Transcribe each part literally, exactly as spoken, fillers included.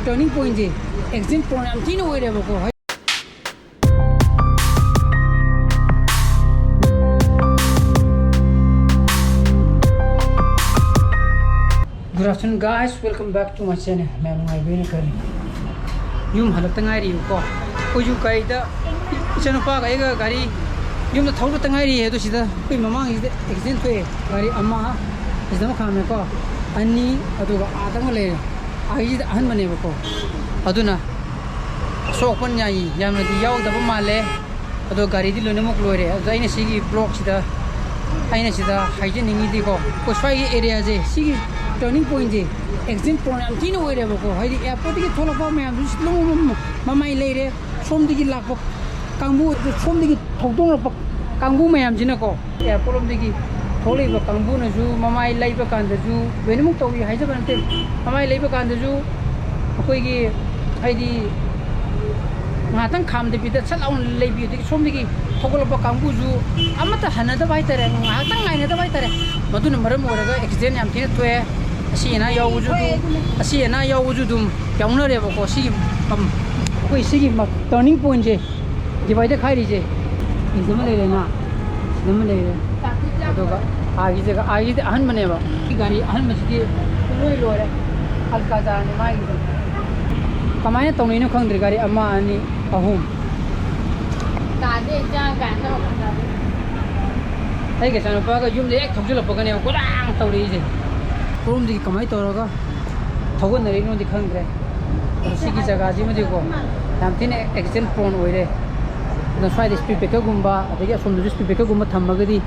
Turning ꯄꯣꯏꯟꯁꯦ accident prone ꯌꯥꯝ ꯊꯤꯅ ꯑꯣꯏꯔꯦꯕꯀꯣ꯫ Good afternoon, guys. Welcome back to my channel. ꯃꯌꯥꯝ ꯅꯨꯡꯉꯥꯏꯕꯤꯔꯤꯅ ꯈꯜꯂꯤ꯫ ꯌꯨꯝ ꯍꯜꯂꯛꯇ ꯉꯥꯏꯔꯤꯕꯀꯣ꯫ ꯑꯩꯈꯣꯏꯁꯨ ꯒꯥꯔꯤꯗ, ꯏꯆꯥꯅꯨꯄꯥꯒ ꯑꯩꯒ ꯒꯥꯔꯤ ꯌꯨꯝꯗ ꯊꯧꯔꯛꯇ ꯉꯥꯏꯔꯤꯌꯦ꯫ ꯑꯗꯨ ꯁꯤꯗ ꯑꯩꯈꯣꯏ ꯃꯃꯥꯡꯁꯤꯗ ꯑꯦꯛꯁꯤꯗꯦꯟ ꯊꯣꯛꯑꯦ꯫ ꯒꯥꯔꯤ ꯑꯃ ꯁꯤꯗ ꯑꯃ ꯈꯥꯝꯃꯦꯀꯣ, ꯑꯅꯤ, ꯑꯗꯨꯒ ꯑꯥꯗ ꯑꯃ ꯂꯩꯔꯦ꯫ ꯑꯩꯁꯤꯗ ꯑꯍꯟꯕꯅꯦꯕꯀꯣ꯫ ꯑꯗꯨꯅ ꯑꯁꯣꯛ ꯑꯄꯟ ꯌꯥꯝ-, ꯌꯥꯝꯅꯗꯤ ꯌꯥꯎꯗꯕ ꯃꯥꯜꯂꯦ꯫ ꯑꯗꯣ ꯒꯥꯔꯤꯗꯤ ꯂꯣꯏꯅꯃꯛ ꯂꯣꯏꯔꯦ꯫ ꯑꯗꯣ ꯑꯩꯅ ꯁꯤꯒꯤ ꯕ꯭ꯂꯣꯛꯁꯤꯗ, ꯑꯩꯅ ꯁꯤꯗ ꯍꯥꯏꯖꯅꯤꯡꯉꯤꯗꯤꯀꯣ, ꯑꯩꯈꯣꯏ ꯁ꯭ꯋꯥꯏꯒꯤ ꯑꯦꯔꯤꯌꯥꯁꯦ, ꯁꯤꯒꯤ ꯇꯔꯅꯤꯡ ꯄꯣꯏꯟꯁꯦ ꯑꯦꯛꯁꯤꯗꯦꯟ ꯄꯣꯏꯟ ꯌꯥꯝ ꯊꯤꯅ ꯑꯣꯏꯔꯦꯕꯀꯣ꯫ ꯍꯥꯏꯗꯤ ꯑꯦꯌꯥꯔꯄꯣꯔꯠꯇꯒꯤ ꯊꯣꯛꯂꯛꯄ ꯃꯌꯥꯝꯗꯨꯁꯨ ꯂꯣꯏꯅꯃꯛ ꯃꯃꯥꯏ ꯂꯩꯔꯦ꯫ ꯁꯣꯝꯗꯒꯤ ꯂꯥꯛꯄ ꯀꯥꯡꯕꯨ, ꯁꯣꯝꯗꯒꯤ ꯊꯧꯗꯣꯔꯛꯄ ꯀꯥꯡꯕꯨ ꯃꯌꯥꯝꯁꯤꯅꯀꯣ, ꯑꯦꯌꯥꯔꯄꯣꯔꯠ ꯂꯣꯝꯗꯒꯤ ꯊꯣꯛꯂꯛꯏꯕ ꯀꯥꯡꯕꯨꯅꯁꯨ ꯃꯃꯥꯏ ꯂꯩꯕ ꯀꯥꯟꯗꯁꯨ ꯂꯣꯏꯅꯃꯛ ꯇꯧꯏ ꯍꯥꯏꯖꯕ ꯅꯠꯇꯦ꯫ ꯃꯃꯥꯏ ꯂꯩꯕ ꯀꯥꯟꯗꯁꯨ ꯑꯩꯈꯣꯏꯒꯤ, ꯍꯥꯏꯗꯤ, ꯉꯥꯏꯍꯥꯛꯇꯪ ꯈꯥꯝꯗꯕꯤꯗ ꯁꯠ ꯂꯥꯎꯅ ꯂꯩꯕꯤ, ꯑꯗꯒꯤ ꯁꯣꯝꯗꯒꯤ ꯊꯧꯒꯠꯂꯛꯄ ꯀꯥꯡꯕꯨꯁꯨ ꯑꯃꯠꯇ ꯍꯟꯅꯗꯕ ꯍꯥꯏꯇꯥꯔꯦ, ꯉꯥꯏꯍꯥꯛꯇꯪ ꯉꯥꯏꯅꯗꯕ ꯍꯥꯏꯇꯥꯔꯦ꯫ ꯃꯗꯨꯅ ꯃꯔꯝ ꯑꯣꯏꯔꯒ ꯑꯦꯛꯁꯤꯗꯦꯟ ꯌꯥꯝ ꯊꯤꯅ ꯊꯣꯛꯑꯦ꯫ ꯑꯁꯤ ꯑꯅꯥ ꯌꯥꯎꯕꯁꯨ ꯑꯗꯨꯝ, ꯑꯁꯤ ꯑꯅꯥ ꯌꯥꯎꯕꯁꯨ ꯑꯗꯨꯝ ꯌꯥꯎꯅꯔꯦꯕꯀꯣ꯫ ꯁꯤꯒꯤ ꯃꯐꯝ, ꯑꯩꯈꯣꯏ ꯁꯤꯒꯤ ꯃ-, ꯇꯔꯅꯤꯡ ꯄꯣꯏꯟꯁꯦ ꯗꯤꯚꯥꯏꯗꯔ ꯈꯥꯏꯔꯤꯁꯦ꯫ ꯁꯤꯗ ꯑꯃ ꯂꯩꯔꯦꯅ, ꯁꯤꯗ ꯑꯃ ꯂꯩꯔꯦ꯫ ꯑꯗꯨꯒ ꯑꯥꯒꯤ ꯖꯒꯥ, ꯑꯥꯒꯤꯗꯤ ꯑꯍꯟꯕꯅꯦꯕ꯫ ꯁꯤ ꯒꯥꯔꯤ ꯑꯍꯟꯕꯁꯤꯗꯤ ꯄꯨꯡꯂꯣꯏ ꯂꯣꯏꯔꯦ꯫ ꯑꯜꯀꯥꯖꯥꯔꯅꯦ ꯃꯥꯒꯤꯗꯤ꯫ ꯀꯃꯥꯏꯅ ꯇꯧꯅꯩꯅꯣ ꯈꯪꯗ꯭ꯔꯦ, ꯒꯥꯔꯤ ꯑꯃ, ꯑꯅꯤ, ꯑꯍꯨꯝ꯫ ꯇꯥꯗꯦ, ꯏꯆꯥ ꯀꯥꯏꯅ ꯇꯧꯔꯛꯀꯅꯤ꯫ ꯑꯩꯒ ꯏꯆꯥꯅꯨꯄꯥꯒ ꯌꯨꯝꯗ ꯍꯦꯛ ꯊꯧꯖꯤꯜꯂꯛꯄꯒꯅꯦꯕ ꯒꯣꯗꯥꯡ ꯇꯧꯔꯛꯏꯁꯦ꯫ ꯀꯔꯣꯝꯗꯒꯤ ꯀꯃꯥꯏꯅ ꯇꯧꯔꯒ ꯊꯧꯒꯠꯅꯔꯤꯅꯣꯗꯤ ꯈꯪꯗ꯭ꯔꯦ꯫ ꯑꯗꯣ ꯁꯤꯒꯤ ꯖꯒꯥꯁꯤꯃꯗꯤꯀꯣ ꯌꯥꯝ ꯊꯤꯅ ꯑꯦꯛꯁꯤꯗꯦꯟ ꯄ꯭ꯔꯣꯟ ꯑꯣꯏꯔꯦ꯫ ꯑꯗꯨꯅ ꯁ꯭ꯋꯥꯏꯗ ꯁ꯭ꯄꯤꯠ ꯕ꯭ꯔꯦꯀꯔꯒꯨꯝꯕ, ꯑꯗꯒꯤ ꯑꯁꯣꯝꯗꯁꯨ ꯁ꯭ꯄꯤꯠ ꯕ꯭ꯔꯦꯀꯔꯒꯨꯝꯕ ꯊꯝꯃꯒꯗꯤ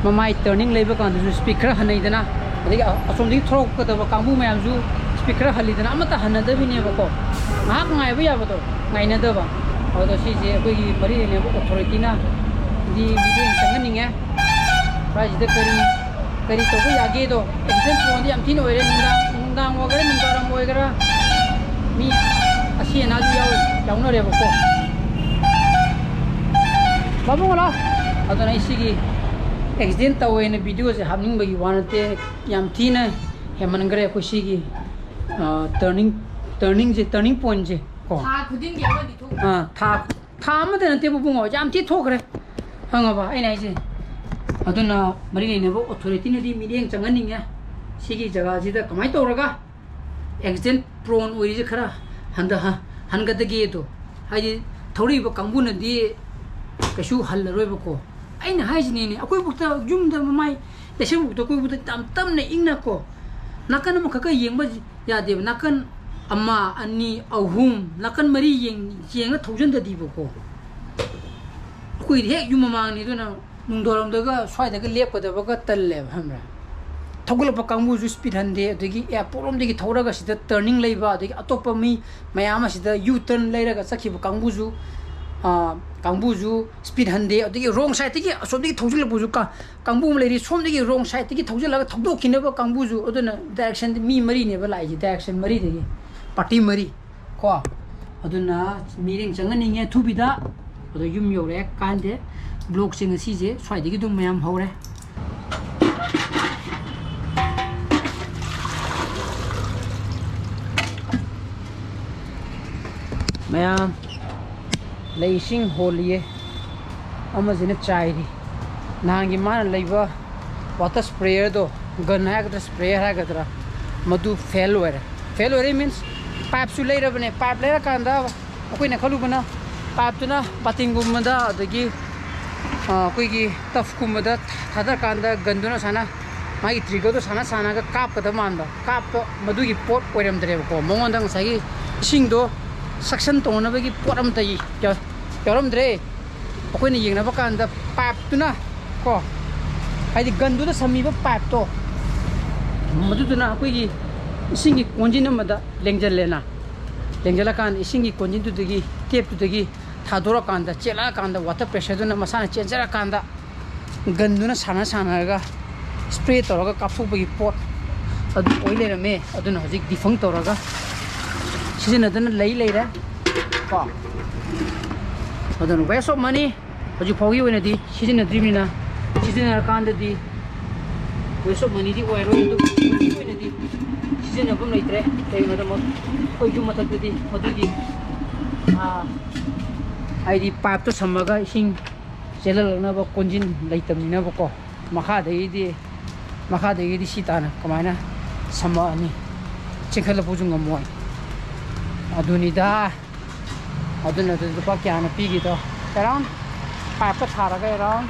ꯃꯃꯥꯏ ꯇꯔꯅꯤꯡ ꯂꯩꯕ ꯀꯥꯟꯗꯁꯨ ꯁ꯭ꯄꯤꯠ ꯈꯔ ꯍꯟꯅꯩꯗꯅ, ꯑꯗꯒꯤ ꯑ-, ꯑꯁꯣꯝꯗꯒꯤ ꯊꯧꯔꯛꯀꯗꯕ ꯀꯥꯡꯕꯨ ꯃꯌꯥꯝꯁꯨ ꯁ꯭ꯄꯤꯠ ꯈꯔ ꯍꯜꯂꯤꯗꯅ, ꯑꯃꯠꯇ ꯍꯟꯅꯗꯕꯤꯅꯦꯕꯀꯣ꯫ ꯉꯥꯏꯍꯥꯛ ꯉꯥꯏꯕ ꯌꯥꯕꯗꯣ ꯉꯥꯏꯅꯗꯕ꯫ ꯑꯗꯣ ꯁꯤꯁꯦ ꯑꯩꯈꯣꯏꯒꯤ ꯃꯔꯤ ꯂꯩꯅꯕ ꯑꯣꯊꯣꯔꯤꯇꯤꯅ ꯗꯤ ꯃꯤꯠꯌꯦꯡ ꯆꯪꯍꯟꯅꯤꯡꯉꯦ꯫ ꯁ꯭ꯋꯥꯏꯁꯤꯗ ꯀꯔꯤ, ꯀꯔꯤ ꯇꯧꯕ ꯌꯥꯒꯦꯗꯣ꯫ ꯑꯦꯛꯁꯤꯗꯦꯟ ꯄ꯭ꯔꯣꯟꯗꯤ ꯌꯥꯝ ꯊꯤꯅ ꯑꯣꯏꯔꯦ꯫ ꯅꯨꯡꯗꯥꯡ, ꯅꯨꯡꯗꯥꯡ ꯑꯣꯏꯒꯦꯔꯥ, ꯅꯨꯡꯗꯥꯡꯋꯥꯏꯔꯝ ꯑꯣꯏꯒꯦꯔꯥ, ꯃꯤ ꯑꯁꯤ ꯑꯅꯥꯁꯨ ꯌꯥꯎ-, ꯌꯥꯎꯅꯔꯦꯕꯀꯣ꯫ ꯕꯥꯕꯨ ꯂꯥꯎ꯫ ꯑꯗꯨꯅ ꯑꯩ ꯁꯤꯒꯤ ꯑꯦꯛꯁꯤꯗꯦꯟ ꯇꯧꯋꯦꯅ ꯚꯤꯗꯤꯑꯣꯁꯦ ꯍꯥꯞꯅꯤꯡꯕꯒꯤ ꯋꯥ ꯅꯠꯇꯦ꯫ ꯌꯥꯝ ꯊꯤꯅ ꯍꯦꯟꯃꯟꯈ꯭ꯔꯦ ꯑꯩꯈꯣꯏ ꯁꯤꯒꯤ, ꯑ, ꯇꯔꯅꯤꯡ ꯇꯔꯅꯤꯡꯁꯦ, ꯇꯔꯅꯤꯡ ꯄꯣꯏꯟꯁꯦ ꯀꯣ꯫ ꯊꯥ ꯈꯨꯗꯤꯡꯒꯤ ꯑꯃꯗꯤ ꯊꯣꯛ ꯑꯥ, ꯊꯥ ꯊꯥ ꯑꯃꯗ ꯅꯠꯇꯦꯕ ꯏꯕꯨꯡꯉꯣ, ꯌꯥꯝ ꯊꯤ ꯊꯣꯛꯈ꯭ꯔꯦ, ꯈꯪꯉꯕ ꯑꯩꯅ ꯍꯥꯏꯁꯦ? ꯑꯗꯨꯅ ꯃꯔꯤ ꯂꯩꯅꯕ ꯑꯣꯊꯣꯔꯤꯇꯤꯅꯗꯤ ꯃꯤꯠꯌꯦꯡ ꯆꯪꯍꯟꯅꯤꯡꯉꯦ꯫ ꯁꯤꯒꯤ ꯖꯒꯥꯁꯤꯗ ꯀꯃꯥꯏꯅ ꯇꯧꯔꯒ ꯑꯦꯛꯁꯤꯗꯦꯟ ꯄ꯭ꯔꯣꯟ ꯑꯣꯏꯔꯤꯁꯦ ꯈꯔ ꯍꯟꯊ ꯍꯟꯒꯗꯒꯦꯗꯣ, ꯍꯥꯏꯗꯤ ꯊꯧꯔꯛꯏꯕ ꯀꯥꯡꯕꯨꯅꯗꯤ ꯀꯩꯁꯨ ꯍꯜꯂꯔꯣꯏꯕꯀꯣ꯫ ꯑꯩꯅ ꯍꯥꯏꯁꯤꯅꯤꯅꯦ, ꯑꯩꯈꯣꯏꯕꯨꯛꯇ ꯌꯨꯝꯗ ꯃꯃꯥꯏ ꯂꯩꯁꯦꯝꯕꯨꯛꯇ ꯑꯩꯈꯣꯏꯕꯨꯛꯇ ꯌꯥꯝ ꯇꯞꯅ ꯏꯪꯅꯀꯣ, ꯅꯥꯀꯟ ꯑꯃꯈꯛꯀ ꯌꯦꯡꯕ ꯌꯥꯗꯦꯕ, ꯅꯥꯀꯟ ꯑꯃ, ꯑꯅꯤ, ꯑꯍꯨꯝ, ꯅꯥꯀꯟ ꯃꯔꯤ ꯌꯦꯡ- ꯌꯦꯡꯉ ꯊꯧꯖꯟꯗꯗꯤꯕꯀꯣ꯫ ꯑꯩꯈꯣꯏꯗꯤ ꯍꯦꯛ ꯌꯨꯝ ꯃꯃꯥꯡꯅꯤ, ꯑꯗꯨꯅ ꯅꯨꯡꯗꯥꯡꯋꯥꯏꯔꯝꯗꯒ ꯁ꯭ꯋꯥꯏꯗꯒ ꯂꯦꯞꯀꯗꯕꯒ ꯇꯜꯂꯦꯕ, ꯈꯪꯕ꯭ꯔꯥ? ꯊꯧꯒꯠꯂꯛꯄ ꯀꯥꯡꯕꯨꯁꯨ ꯁ꯭ꯄꯤꯠ ꯍꯟꯗꯦ, ꯑꯗꯒꯤ ꯑꯦꯌꯥꯔꯄꯣꯔꯠ ꯂꯣꯝꯗꯒꯤ ꯊꯧꯔꯒ ꯁꯤꯗ ꯇꯔꯅꯤꯡ ꯂꯩꯕ, ꯑꯗꯒꯤ ꯑꯇꯣꯞꯄ ꯃꯤ ꯃꯌꯥꯝ ꯑꯃ ꯁꯤꯗ ꯌꯨ ꯇꯔꯟ ꯂꯩꯔꯒ ꯆꯠꯈꯤꯕ ꯀꯥꯡꯕꯨꯁꯨ, ꯑꯥ, ꯀꯥꯡꯕꯨꯁꯨ ꯁ꯭ꯄꯤꯠ ꯍꯟꯗꯦ, ꯑꯗꯒꯤ ꯔꯣꯡ ꯁꯥꯏꯠꯇꯒꯤ ꯑꯁꯣꯝꯗꯒꯤ ꯊꯧꯖꯤꯜꯂꯛꯄꯁꯨ ꯀꯥ- ꯀꯥꯡꯕꯨ ꯑꯃ ꯂꯩꯔꯤ, ꯁꯣꯝꯗꯒꯤ ꯔꯣꯡ ꯁꯥꯏꯠꯇꯒꯤ ꯊꯧꯖꯤꯜꯂꯒ ꯊꯧꯗꯣꯛꯈꯤꯅꯕ ꯀꯥꯡꯕꯨꯁꯨ꯫ ꯑꯗꯨꯅ ꯗꯥꯏꯔꯦꯛꯁꯟ ꯃꯤ ꯃꯔꯤꯅꯦꯕ ꯂꯥꯛꯏꯁꯦ, ꯗꯥꯏꯔꯦꯛꯁꯟ ꯃꯔꯤꯗꯒꯤ, ꯄꯥꯔꯇꯤ ꯃꯔꯤ ꯀꯣ꯫ ꯑꯗꯨꯅ ꯃꯤꯔꯦꯡ ꯆꯪꯍꯟꯅꯤꯡꯉꯦ ꯑꯊꯨꯕꯤꯗ꯫ ꯑꯗꯣ ꯌꯨꯝ ꯌꯧꯔꯛꯑꯦ ꯀꯥꯟꯗꯦ꯫ ꯕ꯭ꯂꯣꯛꯁꯦ ꯉꯁꯤꯁꯦ ꯁ꯭ꯋꯥꯏꯗꯒꯤ ꯑꯗꯨꯝ ꯃꯌꯥꯝ ꯍꯧꯔꯦ꯫ ꯃꯌꯥꯝ ꯂꯩ ꯏꯁꯤꯡ ꯍꯣꯜꯂꯤꯌꯦ, ꯑꯃꯁꯤꯅ ꯆꯥꯏꯔꯤ꯫ ꯅꯍꯥꯟꯒꯤ ꯃꯥꯅ ꯂꯩꯕ ꯋꯥꯇꯔ ꯁ꯭ꯄ꯭ꯔꯦꯌꯔꯗꯣ, ꯒꯟ ꯍꯥꯏꯒꯗ꯭ꯔꯥ ꯁ꯭ꯄ꯭ꯔꯦꯌꯔ ꯍꯥꯏꯒꯗ꯭ꯔꯥ, ꯃꯗꯨ ꯐꯦꯜ ꯑꯣꯏꯔꯦ꯫ ꯐꯦꯜ ꯑꯣꯏꯔꯦ ꯃꯤꯟꯁ ꯄꯥꯏꯞꯁꯨ ꯂꯩꯔꯕꯅꯦ꯫ ꯄꯥꯏꯞ ꯂꯩꯔꯀꯥꯟꯗ ꯑꯩꯈꯣꯏꯅ ꯈꯜꯂꯨꯕꯅ ꯄꯥꯏꯞꯇꯨꯅ ꯕꯥꯇꯤꯟꯒꯨꯝꯕꯗ, ꯑꯗꯒꯤ, ꯑ, ꯑꯩꯈꯣꯏꯒꯤ ꯇꯐꯀꯨꯝꯕꯗ ꯊꯥꯗꯔꯀꯥꯟꯗ ꯒꯟꯗꯨꯅ ꯁꯨꯃꯥꯏꯅ ꯃꯥꯒꯤ ꯇ꯭ꯔꯤꯒꯔꯗꯣ ꯁꯥꯟꯅ ꯁꯥꯟꯅꯒ ꯀꯥꯞꯀꯗꯕ ꯃꯥꯟꯕ, ꯀꯥꯞꯄ ꯃꯗꯨꯒꯤ ꯄꯣꯠ ꯑꯣꯏꯔꯝꯗ꯭ꯔꯦꯕꯀꯣ꯫ ꯃꯉꯣꯟꯗ ꯉꯁꯥꯏꯒꯤ ꯏꯁꯤꯡꯗꯣ ꯁꯛꯁꯟ ꯇꯧꯅꯅꯕꯒꯤ ꯄꯣꯠ ꯑꯝꯇ ꯌꯥ- ꯌꯥꯎꯔꯝꯗ꯭ꯔꯦ꯫ ꯑꯩꯈꯣꯏꯅ ꯌꯦꯡꯅꯕ ꯀꯥꯟꯗ ꯄꯥꯏꯞꯇꯨꯅ ꯀꯣ, ꯍꯥꯏꯗꯤ ꯒꯟꯗꯨꯅ ꯁꯝꯃꯤꯕ ꯄꯥꯏꯞꯇꯣ, ꯃꯗꯨꯗꯨꯅ ꯑꯩꯈꯣꯏꯒꯤ ꯏꯁꯤꯡꯒꯤ ꯀꯣꯟꯖꯤꯟ ꯑꯃꯗ ꯂꯦꯡꯖꯜꯂꯦꯅ꯫ ꯂꯦꯡꯖꯜꯂꯀꯥꯟꯗ ꯏꯁꯤꯡꯒꯤ ꯀꯣꯟꯖꯤꯟꯗꯨꯗꯒꯤ, ꯇꯦꯞꯇꯨꯗꯒꯤ ꯊꯥꯗꯣꯔꯛꯀꯥꯟꯗ, ꯆꯦꯜꯂꯛꯑꯀꯥꯟꯗ, ꯋꯥꯇꯔ ꯄ꯭ꯔꯦꯁꯔꯗꯨꯅ ꯃꯁꯥꯅ ꯆꯦꯟꯖꯔꯀꯥꯟꯗ, ꯒꯟꯗꯨꯅ ꯁꯥꯟꯅ ꯁꯥꯟꯅꯔꯒ ꯁ꯭ꯄ꯭ꯔꯦ ꯇꯧꯔꯒ ꯀꯥꯞꯊꯣꯛꯄꯒꯤ ꯄꯣꯠ ꯑꯗꯨ ꯑꯣꯏ ꯂꯩꯔꯝꯃꯦ꯫ ꯑꯗꯨꯅ ꯍꯧꯖꯤꯛ ꯗꯤꯐꯪ ꯇꯧꯔꯒ ꯁꯤꯖꯤꯟꯅꯗꯅ ꯂꯩ ꯂꯩꯔꯦ ꯀꯣ꯫ ꯑꯗꯨꯅ waste of money, ꯍꯧꯖꯤꯛ ꯐꯥꯎꯒꯤ ꯑꯣꯏꯅꯗꯤ ꯁꯤꯖꯤꯟꯅꯗ꯭ꯔꯤꯕꯅꯤꯅ, ꯁꯤꯖꯤꯟꯅꯔꯀꯥꯟꯗꯗꯤ waste of moneyꯗꯤ ꯑꯣꯏꯔꯣꯏ, ꯑꯗꯨꯕꯨ ꯍꯧꯖꯤꯛꯀꯤ ꯑꯣꯏꯅꯗꯤ ꯁꯤꯖꯤꯟꯅꯐꯝ ꯂꯩꯇ꯭ꯔꯦ꯫ ꯀꯩꯒꯤꯅꯣꯗ ꯃ-, ꯑꯩꯈꯣꯏ ꯌꯨꯝ ꯃꯊꯛꯇꯗꯤ ꯃꯗꯨꯒꯤ, ꯑꯥ, ꯍꯥꯏꯗꯤ pipe ꯇꯣ ꯁꯝꯃꯒ ꯏꯁꯤꯡ ꯆꯦꯜꯍꯜꯂꯛꯅꯕ ꯀꯣꯟꯖꯤꯟ ꯂꯩꯇꯕꯅꯤꯅꯕꯀꯣ, ꯃꯈꯥꯗꯒꯤꯗꯤ, ꯃꯈꯥꯗꯒꯤꯗꯤ ꯁꯤ ꯇꯥꯅ ꯀꯃꯥꯏꯅ ꯁꯝꯃꯛꯑꯅꯤ? ꯆꯦꯟꯈꯠꯂꯛꯄꯁꯨ ꯉꯝꯃꯣꯏ꯫ ꯑꯗꯨꯅꯤꯗ꯫ ꯑꯗꯨꯅ ꯑꯗꯨ ꯂꯨꯄꯥ ꯀꯌꯥꯅ ꯄꯤꯈꯤꯗꯣ? Around pipe ꯀ ꯊꯥꯔꯒ around,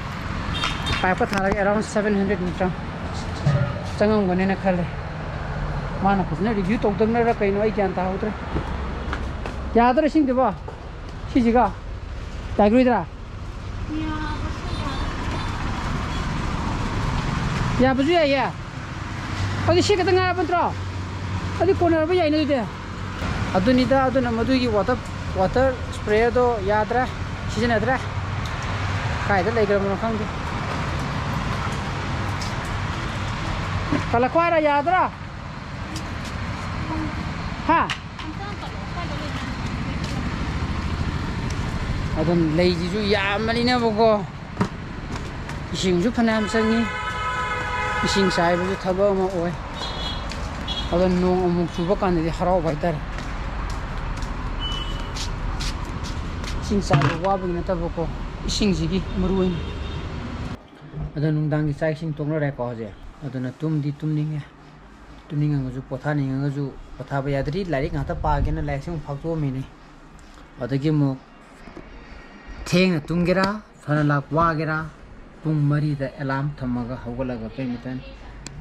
pipe ꯀ ꯊꯥꯔꯒ around seven hundred ꯃꯨꯛ ꯆꯪ-, ꯆꯪꯉꯝꯒꯅꯤꯅ ꯈꯜꯂꯦ꯫ ꯃꯥꯅ ꯐꯖꯅ review ꯇꯧꯗꯕꯅꯔ ꯀꯩꯅꯣ, ꯑꯩ ꯒ꯭ꯌꯥꯟ ꯇꯥꯍꯧꯗ꯭ꯔꯦ꯫ ꯌꯥꯗ꯭ꯔꯥ ꯏꯁꯤꯡꯗꯨꯕꯣ? ꯁꯤꯁꯤꯒ? ꯌꯥꯏꯔꯣꯏꯗ꯭ꯔꯥ? ꯌꯥꯕꯁꯨ ꯌꯥꯏꯌꯦ꯫ ꯑꯗꯨ ꯁꯤ ꯈꯛꯇ ꯉꯥꯏꯔꯕ ꯅꯠꯇ꯭ꯔꯣ? ꯑꯗꯨ ꯀꯣꯟꯅꯔꯕ ꯌꯥꯏꯅꯦ ꯑꯗꯨꯗꯤ꯫ ꯑꯗꯨꯅꯤꯗ, ꯑꯗꯨꯅ ꯃꯗꯨꯒꯤ water, water sprayer ꯗꯣ ꯌꯥꯗ꯭ꯔꯦ, ꯁꯤꯖꯤꯟꯅꯗ꯭ꯔꯦ꯫ ꯀꯥꯏꯗ ꯂꯩꯈ꯭ꯔꯕꯅꯣ ꯈꯪꯗꯦ꯫ ꯀꯜꯂꯛꯈꯣ ꯍꯥꯏꯔ ꯌꯥꯗ꯭ꯔꯥ? ꯍꯥ? ꯑꯗꯨꯝ ꯂꯩꯁꯤꯁꯨ ꯌꯥꯝꯕꯅꯤꯅꯕꯀꯣ, ꯏꯁꯤꯡꯁꯨ ꯐꯅꯌꯥꯝ ꯆꯪꯉꯤ꯫ ꯏꯁꯤꯡ ꯆꯥꯏꯕꯁꯨ ꯊꯕꯛ ꯑꯃ ꯑꯣꯏ꯫ ꯑꯗꯣ ꯅꯣꯡ ꯑꯃꯨꯛ ꯆꯨꯕ ꯀꯥꯟꯗꯗꯤ ꯍꯔꯥꯎꯕ ꯍꯥꯏꯇꯥꯔꯦ꯫ ꯏꯁꯤꯡ ꯆꯥꯏꯕ ꯋꯥꯕꯒꯤ ꯅꯠꯇꯕꯀꯣ, ꯏꯁꯤꯡꯁꯤꯒꯤ ꯃꯔꯨ ꯑꯣꯏꯅ꯫ ꯑꯗꯣ ꯅꯨꯡꯗꯥꯡꯒꯤ ꯆꯥꯛ ꯏꯁꯤꯡ ꯇꯣꯛꯅꯔꯦꯀꯣ ꯍꯧꯖꯤꯛ꯫ ꯑꯗꯨꯅ ꯇꯨꯝꯗꯤ ꯇꯨꯝꯅꯤꯡꯉꯦ꯫ ꯇꯨꯝꯅꯤꯡꯉꯒꯁꯨ, ꯄꯣꯊꯥꯅꯤꯡꯉꯒꯁꯨ ꯄꯣꯊꯥꯕ ꯌꯥꯗ꯭ꯔꯤ꯫ ꯂꯥꯏꯔꯤꯛ ꯉꯥꯛꯇ ꯄꯥꯒꯦꯅ ꯂꯥꯏꯔꯤꯛꯁꯦ ꯑꯃꯨꯛ ꯐꯥꯛꯇꯣꯛꯑꯝꯃꯤꯅꯤ꯫ ꯑꯗꯒꯤ ꯑꯃꯨꯛ ꯊꯦꯡꯅ ꯇꯨꯝꯒꯦꯔꯥ, ꯐꯅ ꯂꯥꯛ ꯋꯥꯒꯦꯔꯥ, ꯄꯨꯡ ꯃꯔꯤꯗ alarm ꯊꯝꯃꯒ ꯍꯧꯒꯠꯂꯒ badminton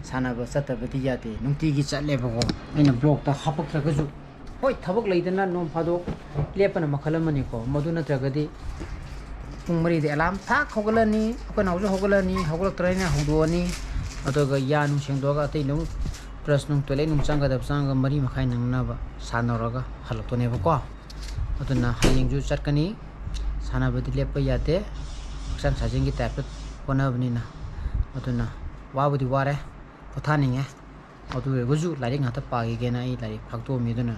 ꯁꯥꯟꯅꯕ ꯆꯠꯇꯕꯗꯤ ꯌꯥꯗꯦ꯫ ꯅꯨꯡꯇꯤꯒꯤ ꯆꯠꯂꯦꯕꯀꯣ꯫ ꯑꯩꯅ vlog ꯇ ꯍꯥꯞꯄꯛꯇ꯭ꯔꯒꯁꯨ, ꯍꯣꯏ, ꯊꯕꯛ ꯂꯩꯗꯅ ꯅꯣꯡ ꯐꯥꯗꯣꯛ ꯂꯦꯞꯄꯅ ꯃꯈꯜ ꯑꯃꯅꯤꯀꯣ꯫ ꯃꯗꯨ ꯅꯠꯇ꯭ꯔꯒꯗꯤ ꯄꯨꯡ ꯃꯔꯤꯗ alarm ꯊꯥꯛ ꯍꯧꯒꯠꯂꯅꯤ, ꯑꯩꯈꯣꯏ ꯅꯥꯎꯁꯨ ꯍꯧꯒꯠꯂꯅꯤ, ꯍꯧꯒꯠꯂꯛꯇ꯭ꯔꯦꯅ ꯍꯧꯗꯣꯛꯑꯅꯤ꯫ ꯑꯗꯨꯒ ꯌꯥ ꯅꯨꯡ ꯁꯦꯡꯗꯣꯛꯑꯒ ꯑꯇꯩ ꯑꯗꯨꯝ brush ꯅꯨꯡ, toilet ꯅꯨꯡ ꯆꯪꯒꯗꯕ ꯆꯪꯉꯒ ꯃꯔꯤ ꯃꯈꯥꯏ ꯅꯪꯅꯕ ꯁꯥꯟꯅꯔꯒ ꯍꯜꯂꯛꯇꯣꯏꯅꯦꯕꯀꯣ꯫ ꯑꯗꯨꯅ ꯍꯌꯦꯡꯁꯨ ꯆꯠꯀꯅꯤ꯫ ꯁꯥꯟꯅꯕꯗꯤ ꯂꯦꯞꯄ ꯌꯥꯗꯦ, ꯍꯛꯆꯥꯡ ꯁꯥꯖꯦꯜꯒꯤ type ꯇ ꯍꯣꯠꯅꯕꯅꯤꯅ꯫ ꯑꯗꯨꯅ ꯋꯥꯕꯨꯗꯤ ꯋꯥꯔꯦ, ꯄꯣꯊꯥꯅꯤꯡꯉꯦ꯫ ꯑꯗꯨ ꯑꯣꯏꯔꯒꯁꯨ ꯂꯥꯏꯔꯤꯛ ꯉꯥꯛꯇ ꯄꯥꯈꯤꯒꯦꯅ ꯑꯩ ꯂꯥꯏꯔꯤꯛ ꯐꯥꯛꯇꯣꯛꯑꯝꯃꯤ꯫ ꯑꯗꯨꯅ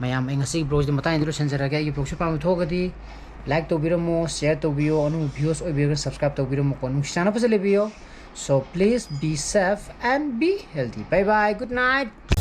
ꯃꯌꯥꯝ, ꯑꯩ ꯉꯁꯤꯒꯤ vlog ꯁꯤꯗꯤ ꯃꯇꯥꯡ ꯑꯁꯤꯗ ꯂꯣꯏꯁꯤꯟꯖꯔꯒꯦ꯫ ꯑꯩꯒꯤ vlog ꯁꯤ ꯄꯥꯝꯕ ꯊꯣꯛꯑꯒꯗꯤ like ꯇꯧꯕꯤꯔꯝꯃꯣ, share ꯇꯧꯕꯤꯌꯣ, ꯑꯅꯧꯕ viewers ꯑꯣꯏꯕꯤꯔꯒꯅ subscribe ꯇꯧꯕꯤꯔꯝꯃꯣꯀꯣ꯫ ꯅꯨꯡꯁꯤ ꯆꯥꯟꯅ ꯐꯖꯅ ꯂꯩꯕꯤꯌꯣ꯫ So please be safe and be healthy. Bye bye, good night.